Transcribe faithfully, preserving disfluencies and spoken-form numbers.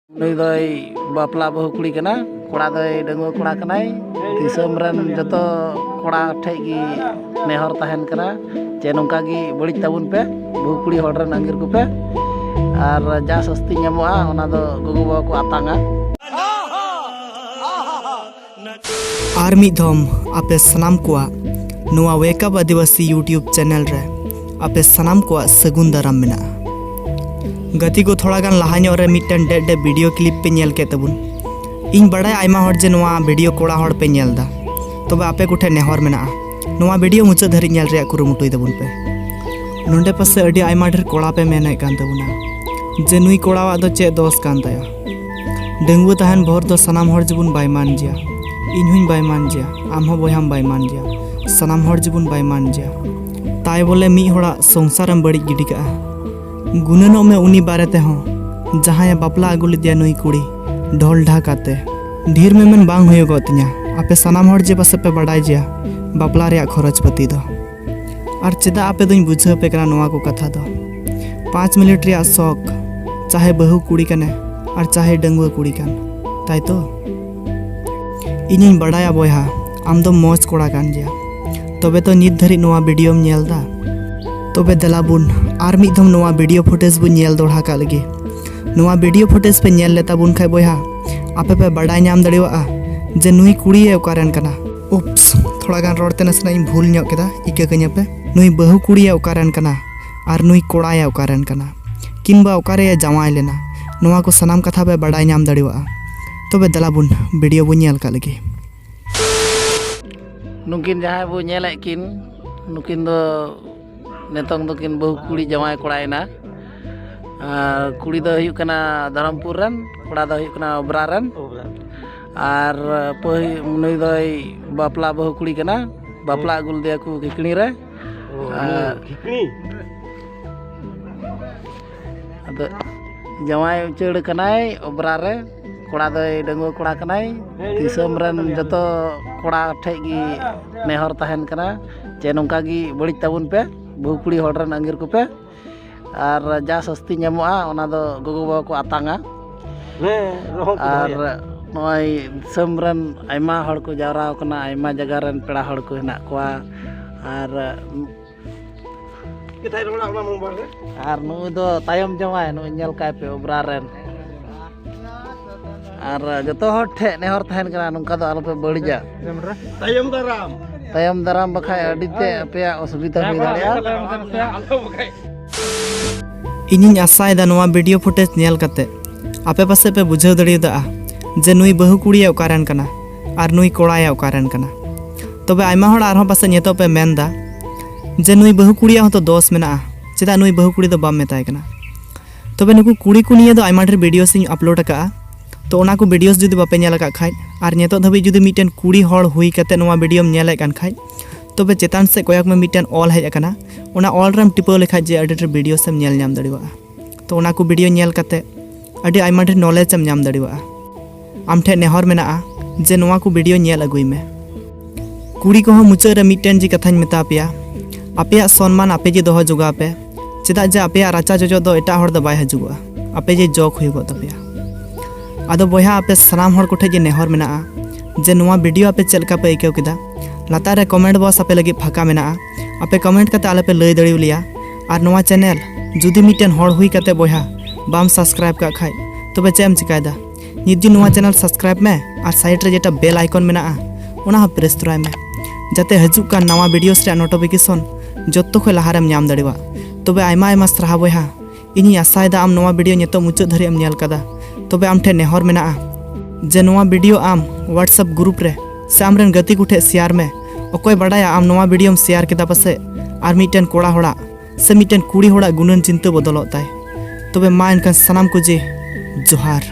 ᱱᱩᱭ ᱫᱚᱭ ᱵᱟᱯᱞᱟ ᱵᱟᱹᱦᱩ ᱠᱩᱲᱤ ᱠᱟᱱᱟ, ᱠᱚᱲᱟ ᱫᱚᱭ ᱰᱟᱺᱜᱩᱣᱟᱹ ᱠᱚᱲᱟ ᱠᱟᱱᱟᱭ᱾ ᱫᱤᱥᱚᱢ ᱨᱮᱱ ᱡᱚᱛᱚ ᱠᱚᱲᱟ ᱴᱷᱮᱡ ᱜᱮ ᱱᱮᱦᱚᱨ ᱛᱟᱦᱮᱱ ᱠᱟᱱᱟ ᱡᱮ ᱱᱚᱝᱠᱟ ᱜᱮ ᱵᱟᱹᱲᱤᱡ ᱛᱟᱵᱚᱱ ᱯᱮ, ᱵᱟᱹᱦᱩ ᱠᱩᱲᱤ ᱦᱚᱲ ᱨᱮᱱ ᱟᱸᱜᱤᱨ ᱠᱚᱯᱮ, ᱟᱨ ᱡᱟ ᱥᱟᱹᱥᱛᱤ ᱧᱟᱢᱚᱜᱼᱟ ᱚᱱᱟ ᱫᱚ ᱜᱚᱜᱚ ᱵᱟᱵᱟ ᱠᱚ ᱟᱛᱟᱝᱟ᱾ ᱟᱨ ᱢᱤᱫ ᱫᱷᱚᱢ ᱟᱯᱮ ᱥᱟᱱᱟᱢ ᱠᱚᱣᱟᱜ ᱱᱚᱣᱟ Wake Up Adivasi YouTube channel ᱨᱮ ᱟᱯᱮ ᱥᱟᱱᱟᱢ ᱠᱚᱣᱟᱜ ᱥᱟᱹᱜᱩᱱ ᱫᱟᱨᱟᱢ ᱢᱮᱱᱟᱜᱼᱟ᱾ ᱜᱟᱛᱮ ᱠᱚ, ᱛᱷᱚᱲᱟ ᱜᱟᱱ ᱞᱟᱦᱟ ᱧᱚᱜ ᱨᱮ ᱢᱤᱫᱴᱮᱱ ᱰᱮᱰ ᱰᱮᱰ video clip ᱯᱮ ᱧᱮᱞ ᱠᱮᱫ ᱛᱟᱵᱚᱱ᱾ ᱤᱧ ᱵᱟᱲᱟᱭᱟ ᱟᱭᱢᱟ ᱦᱚᱲ ᱡᱮ ᱱᱚᱣᱟ video ᱠᱚᱲᱟ ᱦᱚᱲ ᱯᱮ ᱧᱮᱞ ᱮᱫᱟ, ᱛᱚᱵᱮ ᱟᱯᱮ ᱠᱚᱴᱷᱮᱱ ᱱᱮᱦᱚᱨ ᱢᱮᱱᱟᱜᱼᱟ, ᱱᱚᱣᱟ video ᱢᱩᱪᱟᱹᱫ ᱫᱷᱟᱹᱨᱤᱡ ᱧᱮᱞ ᱨᱮᱭᱟᱜ ᱠᱩᱨᱩᱢᱩᱴᱩᱭ ᱛᱟᱵᱚᱱ ᱯᱮ᱾ ᱱᱚᱰᱮ ᱯᱟᱥᱮ ᱟᱹᱰᱤ ᱟᱭᱢᱟ ᱰᱷᱮᱨ ᱠᱚᱲᱟ ᱯᱮ ᱢᱮᱱᱮᱫ ᱠᱟᱱ ᱛᱟᱵᱚᱱᱟ ᱡᱮ ᱱᱩᱭ ᱠᱚᱲᱟᱣᱟᱜ ᱫᱚ ᱪᱮᱫ ᱫᱚᱥ ᱠᱟᱱ ᱛᱟᱭᱟ? ᱰᱟᱺᱜᱩᱣᱟᱹ ᱛᱟᱦᱮᱱ ᱵᱷᱳᱨ ᱫᱚ ᱥᱟᱱᱟᱢ ᱦᱚᱲ ᱡᱮᱵᱚᱱ ᱵᱟᱭᱢᱟᱱ ᱡᱮᱭᱟ, ᱤᱧ ᱦᱚᱧ ᱵᱟᱭᱢᱟᱱ ᱡᱮᱭᱟ, ᱟᱢ ᱦᱚᱸ ᱵᱚᱭᱦᱟᱢ ᱵᱟᱭᱢᱟᱱ ᱡᱮᱭᱟ, ᱥᱟᱱᱟᱢ ᱦᱚᱲ ᱡᱮᱵᱚᱱ ᱵᱟᱭᱢᱟᱱ ᱡᱮᱭᱟ᱾ ᱛᱟᱭ ᱵᱚᱞᱮ ᱢᱤᱫ ᱦᱚᱲᱟᱜ ᱥᱚᱝᱥᱟᱨᱮᱢ ᱵᱟᱹᱲᱤᱡ ᱜᱤᱰᱤ ᱠᱟᱜᱼᱟ᱾ ᱜᱩᱱᱟᱹᱱᱚᱜ ᱢᱮ ᱩᱱᱤ ᱵᱟᱨᱮ ᱛᱮᱦᱚᱸ, ᱡᱟᱦᱟᱸᱭᱮ ᱵᱟᱯᱞᱟ ᱟᱹᱜᱩ ᱞᱮᱫᱮᱭᱟ ᱱᱩᱭ ᱠᱩᱲᱤ ᱰᱷᱚᱞ ᱰᱷᱟᱠ ᱟᱛᱮ᱾ ᱰᱷᱮᱨ ᱢᱮᱢᱮᱱ ᱵᱟᱝ ᱦᱩᱭᱩᱜᱚᱜ ᱛᱤᱧᱟ, ᱟᱯᱮ ᱥᱟᱱᱟᱢ ᱦᱚᱲ ᱡᱮ ᱯᱟᱥᱮ ᱯᱮ ᱵᱟᱰᱟᱭ ᱜᱮᱭᱟ ᱵᱟᱯᱞᱟ ᱨᱮᱭᱟᱜ ᱠᱷᱚᱨᱚᱪ ᱯᱟᱹᱛᱤ ᱫᱚ᱾ ᱟᱨ ᱪᱮᱫᱟᱜ ᱟᱯᱮ ᱫᱚᱧ ᱵᱩᱡᱷᱟᱹᱣ ᱯᱮ ᱠᱟᱱᱟ ᱱᱚᱣᱟ ᱠᱚ ᱠᱟᱛᱷᱟ ᱫᱚ? ᱯᱟᱸᱪ ᱢᱤᱱᱤᱴ ᱨᱮᱭᱟᱜ ᱥᱚᱠ, ᱪᱟᱦᱮ ᱵᱟᱹᱦᱩ ᱠᱩᱲᱤ ᱠᱟᱱᱮ ᱟᱨ ᱪᱟᱦᱮ ᱰᱟᱺᱜᱩᱣᱟᱹ ᱠᱩᱲᱤ ᱠᱟᱱ, ᱛᱟᱭ ᱛᱚ? ᱤᱧᱤᱧ ᱵᱟᱰᱟᱭᱟ ᱵᱚᱭᱦᱟ, ᱟᱢ ᱫᱚ ᱢᱚᱡᱽ ᱠᱚᱲᱟ ᱠᱟᱱ ᱜᱮᱭᱟ, ᱛᱚᱵᱮ ᱛᱚ ᱱᱤᱛ ᱫᱷᱟᱹᱨᱤᱡ ᱱᱚᱣᱟ videoᱢ ᱧᱮᱞ ᱫᱟ᱾ ᱛᱚᱵᱮ ᱫᱮᱞᱟ ᱵᱚᱱ ᱟᱨ ᱢᱤᱫ ᱫᱷᱚᱢ ᱱᱚᱣᱟ video footage ᱵᱚᱱ ᱧᱮᱞ ᱫᱚᱲᱦᱟ ᱠᱟᱜ ᱞᱮᱜᱮ᱾ ᱱᱚᱣᱟ video footage ᱯᱮ ᱧᱮᱞ ᱞᱮ ᱛᱟᱵᱚᱱ ᱠᱷᱟᱡ ᱵᱚᱭᱦᱟ, ᱟᱯᱮ ᱯᱮ ᱵᱟᱰᱟᱭ ᱧᱟᱢ ᱫᱟᱲᱮᱭᱟᱜᱼᱟ ᱡᱮ ᱱᱩᱭ ᱠᱩᱲᱤᱭᱮ ᱚᱠᱟᱨᱮᱱ ᱠᱟᱱᱟ᱾ ᱩᱯᱥ, ᱛᱷᱚᱲᱟ ᱜᱟᱱ ᱨᱚᱲ ᱛᱮ ᱱᱟᱥᱮᱱᱟᱜ ᱤᱧ ᱵᱷᱩᱞ ᱧᱚᱜ ᱠᱮᱫᱟ, ᱤᱠᱟᱹ ᱠᱟᱹᱧᱟᱯᱮ᱾ ᱱᱩᱭ ᱵᱟᱹᱦᱩ ᱠᱩᱲᱤᱭᱮ ᱚᱠᱟᱨᱮᱱ ᱠᱟᱱᱟ ᱟᱨ ᱱᱩᱭ ᱠᱚᱲᱟᱭᱮ ᱚᱠᱟᱨᱮᱱ ᱠᱟᱱᱟ, ᱠᱤᱝᱵᱟ ᱚᱠᱟᱨᱮᱭᱮ ᱡᱟᱶᱟᱭ ᱞᱮᱱᱟ, ᱱᱚᱣᱟ ᱠᱚ ᱥᱟᱱᱟᱢ ᱠᱟᱛᱷᱟ ᱯᱮ ᱵᱟᱰᱟᱭ ᱧᱟᱢ ᱫᱟᱲᱮᱭᱟᱜᱼᱟ᱾ ᱛᱚᱵᱮ ᱫᱮᱞᱟ ᱵᱚᱱ video ᱵᱚᱱ ᱧᱮᱞ ᱠᱟᱜ ᱞᱮᱜᱮ᱾ ᱱᱩᱠᱤᱱ ᱡᱟᱦᱟᱸᱭ ᱵᱚ ᱧᱮᱞᱮᱫ ᱠᱤᱱ, ᱱᱩᱠᱤᱱ ᱫᱚ ᱱᱤᱛᱚᱝ ᱫᱚᱠᱤᱱ ᱵᱟᱹᱦᱩ ᱠᱩᱲᱤ ᱡᱟᱶᱟᱭ ᱠᱚᱲᱟᱭᱮᱱᱟ᱾ ᱟᱨ ᱠᱩᱲᱤ ᱫᱚ ᱦᱩᱭᱩᱜ ᱠᱟᱱᱟ ᱫᱷᱚᱨᱚᱢᱯᱩᱨ ᱨᱮᱱ, ᱠᱚᱲᱟ ᱫᱚ ᱦᱩᱭᱩᱜ ᱠᱟᱱᱟ ᱚᱵᱽᱨᱟ ᱨᱮᱱ᱾ ᱟᱨ ᱯᱟᱹᱦᱤ-, ᱱᱩᱭ ᱫᱚᱭ ᱵᱟᱯᱞᱟ ᱵᱟᱹᱦᱩ ᱠᱩᱲᱤ ᱠᱟᱱᱟ, ᱵᱟᱯᱞᱟ ᱟᱹᱜᱩ ᱞᱮᱫᱮᱭᱟ ᱠᱚ ᱠᱷᱤᱠᱲᱤ ᱨᱮ᱾ ᱟᱨ ᱟᱫᱚ ᱡᱟᱶᱟᱭ ᱩᱪᱟᱹᱲ ᱠᱟᱱᱟᱭ ᱚᱵᱽᱨᱟ ᱨᱮ, ᱠᱚᱲᱟ ᱫᱚᱭ ᱰᱟᱺᱜᱩᱣᱟᱹ ᱠᱚᱲᱟ ᱠᱟᱱᱟᱭ᱾ ᱫᱤᱥᱚᱢ ᱨᱮᱱ ᱡᱚᱛᱚ ᱠᱚᱲᱟ ᱴᱷᱮᱡ ᱜᱮ ᱱᱮᱦᱚᱨ ᱛᱟᱦᱮᱱ ᱠᱟᱱᱟ ᱡᱮ ᱱᱚᱝᱠᱟ ᱜᱮ ᱵᱟᱹᱲᱤᱡ ᱛᱟᱵᱚᱱ ᱯᱮ, ᱵᱟᱹᱦᱩ ᱠᱩᱲᱤ ᱦᱚᱲ ᱨᱮᱱ ᱟᱸᱜᱤᱨ ᱠᱚᱯᱮ, ᱟᱨ ᱡᱟ ᱥᱟᱹᱥᱛᱤ ᱧᱟᱢᱚᱜᱼᱟ ᱚᱱᱟ ᱫᱚ ᱜᱚᱜᱚ ᱵᱟᱵᱟ ᱠᱚ ᱟᱛᱟᱝᱟ᱾ ᱦᱮᱸ, ᱨᱚᱦᱚᱸ ᱠᱚ ᱟᱨ ᱫᱚᱦᱚᱭᱟ᱾ ᱱᱚᱜᱼᱚᱭ ᱫᱤᱥᱚᱢ ᱨᱮᱱ ᱟᱭᱢᱟ ᱦᱚᱲ ᱠᱚ ᱡᱟᱣᱨᱟ ᱟᱠᱟᱱᱟ, ᱟᱭᱢᱟ ᱡᱟᱭᱜᱟ ᱨᱮᱱ ᱯᱮᱲᱟ ᱦᱚᱲ ᱠᱚ ᱦᱮᱱᱟᱜ ᱠᱚᱣᱟ᱾ ᱟᱨ ᱟᱨ ᱱᱩᱭ ᱫᱚ ᱛᱟᱭᱚᱢ ᱡᱟᱶᱟᱭ, ᱱᱩᱭ ᱧᱮᱞ ᱠᱟᱭ ᱯᱮ, ᱚᱵᱽᱨᱟ ᱨᱮᱱ᱾ ᱟᱨ ᱡᱚᱛᱚ ᱦᱚᱲ ᱴᱷᱮᱱ ᱱᱮᱦᱚᱨ ᱛᱟᱦᱮᱱ ᱠᱟᱱᱟ, ᱱᱚᱝᱠᱟ ᱫᱚ ᱟᱞᱚᱯᱮ ᱵᱟᱹᱲᱤᱡᱟ᱾ ᱛᱟᱭᱚᱢ ᱫᱟᱨᱟᱢ᱾ ᱛᱟᱭᱚᱢ ᱫᱟᱨᱟᱢ ᱵᱟᱠᱷᱟᱡ ᱟᱹᱰᱤ ᱛᱮ ᱟᱯᱮᱭᱟᱜ ᱚᱥᱩᱵᱤᱫᱷᱟ ᱦᱩᱭ ᱫᱟᱲᱮᱭᱟᱜᱼᱟ᱾ ᱤᱧᱤᱧ ᱟᱥᱟᱭᱮᱫᱟ ᱱᱚᱣᱟ video footage ᱧᱮᱞ ᱠᱟᱛᱮ ᱟᱯᱮ ᱯᱟᱥᱮᱡ ᱯᱮ ᱵᱩᱡᱷᱟᱹᱣ ᱫᱟᱲᱮᱭᱟᱫᱟ ᱡᱮ ᱱᱩᱭ ᱵᱟᱹᱦᱩ ᱠᱩᱲᱤᱭᱟᱜ ᱚᱠᱟᱨᱮᱱ ᱠᱟᱱᱟ ᱟᱨ ᱱᱩᱭ ᱠᱚᱲᱟᱭᱟᱜ ᱚᱠᱟᱨᱮᱱ ᱠᱟᱱᱟ᱾ ᱛᱚᱵᱮ ᱟᱭᱢᱟ ᱦᱚᱲ ᱟᱨᱦᱚᱸ ᱯᱟᱥᱮᱡ ᱱᱤᱛᱚᱜ ᱯᱮ ᱢᱮᱱᱫᱟ ᱡᱮ ᱱᱩᱭ ᱵᱟᱹᱦᱩ ᱠᱩᱲᱤᱭᱟᱜ ᱦᱚᱸᱛᱚ ᱫᱚᱥ ᱢᱮᱱᱟᱜᱼᱟ, ᱪᱮᱫᱟᱜ ᱱᱩᱭ ᱵᱟᱹᱦᱩ ᱠᱩᱲᱤ ᱫᱚ ᱵᱟᱢ ᱢᱮᱛᱟᱭ ᱠᱟᱱᱟ? ᱛᱚᱵᱮ ᱱᱩᱠᱩ ᱠᱩᱲᱤ ᱠᱚ ᱱᱤᱭᱮ ᱫᱚ ᱟᱭᱢᱟ ᱰᱷᱮᱨ videos ᱤᱧ upload ᱟᱠᱟᱫᱼᱟ, ᱛᱚ ᱚᱱᱟ ᱠᱚ videos ᱡᱩᱫᱤ ᱵᱟᱯᱮ ᱧᱮᱞ ᱟᱠᱟᱫ ᱠᱷᱟᱡ, ᱟᱨ ᱱᱤᱛᱚᱜ ᱫᱷᱟᱹᱵᱤᱡ ᱡᱩᱫᱤ ᱢᱤᱫᱴᱮᱱ ᱠᱩᱲᱤ ᱦᱚᱲ ᱦᱩᱭ ᱠᱟᱛᱮ ᱱᱚᱣᱟ videoᱢ ᱧᱮᱞᱮᱫ ᱠᱟᱱ ᱠᱷᱟᱡ, ᱛᱚᱵᱮ ᱪᱮᱛᱟᱱ ᱥᱮᱫ ᱠᱚᱭᱚᱜ ᱢᱮ, ᱢᱤᱫᱴᱮᱱ ᱚᱞ ᱦᱮᱡ ᱟᱠᱟᱱᱟ, ᱚᱱᱟ ᱚᱞ ᱨᱮᱢ ᱴᱤᱯᱟᱹᱣ ᱞᱮᱠᱷᱟᱡ ᱡᱮ ᱟᱹᱰᱤ ᱰᱷᱮᱨ videos ᱮᱢ ᱧᱮᱞ ᱧᱟᱢ ᱫᱟᱲᱮᱭᱟᱜᱼᱟ᱾ ᱛᱚ ᱚᱱᱟ ᱠᱚ video ᱧᱮᱞ ᱠᱟᱛᱮ ᱟᱹᱰᱤ ᱟᱭᱢᱟ ᱰᱷᱮᱨ knowledge ᱮᱢ ᱧᱟᱢ ᱫᱟᱲᱮᱭᱟᱜᱼᱟ᱾ ᱟᱢ ᱴᱷᱮᱱ ᱱᱮᱦᱚᱨ ᱢᱮᱱᱟᱜᱼᱟ ᱡᱮ ᱱᱚᱣᱟ ᱠᱚ video ᱧᱮᱞ ᱟᱹᱜᱩᱭ ᱢᱮ᱾ ᱠᱩᱲᱤ ᱠᱚᱦᱚᱸ ᱢᱩᱪᱟᱹᱫ ᱨᱮ ᱢᱤᱫᱴᱮᱱ ᱡᱮ ᱠᱟᱛᱷᱟᱧ ᱢᱮᱛᱟ ᱯᱮᱭᱟ, ᱟᱯᱮᱭᱟᱜ ᱥᱚᱱᱢᱟᱱ ᱟᱯᱮ ᱜᱮ ᱫᱚᱦᱚ ᱡᱚᱜᱟᱣ ᱯᱮ, ᱪᱮᱫᱟᱜ ᱡᱮ ᱟᱯᱮᱭᱟᱜ ᱨᱟᱪᱟ ᱡᱚᱡᱚᱜ ᱫᱚ ᱮᱴᱟᱜ ᱦᱚᱲ ᱫᱚ ᱵᱟᱭ ᱦᱤᱡᱩᱜᱚᱜᱼᱟ, ᱟᱯᱮ ᱜᱮ ᱡᱚᱜᱽ ᱦᱩᱭᱩᱜᱚᱜ ᱛᱟᱯᱮᱭᱟ᱾ ᱟᱫᱚ ᱵᱚᱭᱦᱟ, ᱟᱯᱮ ᱥᱟᱱᱟᱢ ᱦᱚᱲ ᱠᱚᱴᱷᱮᱱ ᱜᱮ ᱱᱮᱦᱚᱨ ᱢᱮᱱᱟᱜᱼᱟ ᱡᱮ ᱱᱚᱣᱟ video ᱟᱯᱮ ᱪᱮᱫ ᱞᱮᱠᱟ ᱯᱮ ᱟᱹᱭᱠᱟᱹᱣ ᱠᱮᱫᱟ, ᱞᱟᱛᱟᱨ ᱨᱮ comment box ᱟᱯᱮ ᱞᱟᱹᱜᱤᱫ ᱯᱷᱟᱸᱠᱟ ᱢᱮᱱᱟᱜᱼᱟ, ᱟᱯᱮ comment ᱠᱟᱛᱮ ᱟᱞᱮ ᱯᱮ ᱞᱟᱹᱭ ᱫᱟᱲᱮᱭᱟᱞᱮᱭᱟ᱾ ᱟᱨ ᱱᱚᱣᱟ channel ᱡᱩᱫᱤ ᱢᱤᱫᱴᱮᱱ ᱦᱚᱲ ᱦᱩᱭ ᱠᱟᱛᱮ ᱵᱚᱭᱦᱟ ᱵᱟᱢ subscribe ᱠᱟᱜ ᱠᱷᱟᱡ, ᱛᱚᱵᱮ ᱪᱮᱫ ᱮᱢ ᱪᱤᱠᱟᱭᱮᱫᱟ? ᱱᱤᱛ ᱜᱮ ᱱᱚᱣᱟ channel subscribe ᱢᱮ ᱟᱨ side ᱨᱮ ᱡᱮᱴᱟ bell icon ᱢᱮᱱᱟᱜᱼᱟ, ᱚᱱᱟ ᱦᱚᱸ press ᱛᱚᱨᱟᱭ ᱢᱮ, ᱡᱟᱛᱮ ᱦᱤᱡᱩᱜ ᱠᱟᱱ ᱱᱟᱣᱟ videos ᱨᱮᱭᱟᱜ notification ᱡᱚᱛᱚ ᱠᱷᱚᱱ ᱞᱟᱦᱟᱨᱮᱢ ᱧᱟᱢ ᱫᱟᱲᱮᱭᱟᱜᱼᱟ᱾ ᱛᱚᱵᱮ ᱟᱭᱢᱟ ᱟᱭᱢᱟ ᱥᱟᱨᱦᱟᱣ ᱵᱚᱭᱦᱟ᱾ ᱤᱧᱤᱧ ᱟᱥᱟᱭᱮᱫᱟ ᱟᱢ ᱱᱚᱣᱟ video ᱱᱤᱛᱚᱜ ᱢᱩᱪᱟᱹᱫ ᱫᱷᱟᱹᱨᱤᱡ ᱮᱢ ᱧᱮᱞ ᱠᱟᱫᱟ᱾ ᱛᱚᱵᱮ ᱟᱢ ᱴᱷᱮᱱ ᱱᱮᱦᱚᱨ ᱢᱮᱱᱟᱜᱼᱟ ᱡᱮ ᱱᱚᱣᱟ video ᱟᱢ WhatsApp group ᱨᱮ ᱥᱮ ᱟᱢᱨᱮᱱ ᱜᱟᱛᱮ ᱠᱚᱴᱷᱮᱱ share ᱢᱮ᱾ ᱚᱠᱚᱭ ᱵᱟᱰᱟᱭᱟ, ᱟᱢ ᱱᱚᱣᱟ videoᱢ share ᱠᱮᱫᱟ ᱯᱟᱥᱮᱡ ᱟᱨ ᱢᱤᱫᱴᱮᱱ ᱠᱚᱲᱟ ᱦᱚᱲᱟᱜ ᱥᱮ ᱢᱤᱫᱴᱮᱱ ᱠᱩᱲᱤ ᱦᱚᱲᱟᱜ ᱜᱩᱱᱟᱹᱱ ᱪᱤᱱᱛᱟᱹ ᱵᱚᱫᱚᱞᱚᱜ ᱛᱟᱭ᱾ ᱛᱚᱵᱮ ᱢᱟ ᱮᱱᱠᱷᱟᱱ ᱥᱟᱱᱟᱢ ᱠᱚ ᱡᱮ ᱡᱚᱦᱟᱨ᱾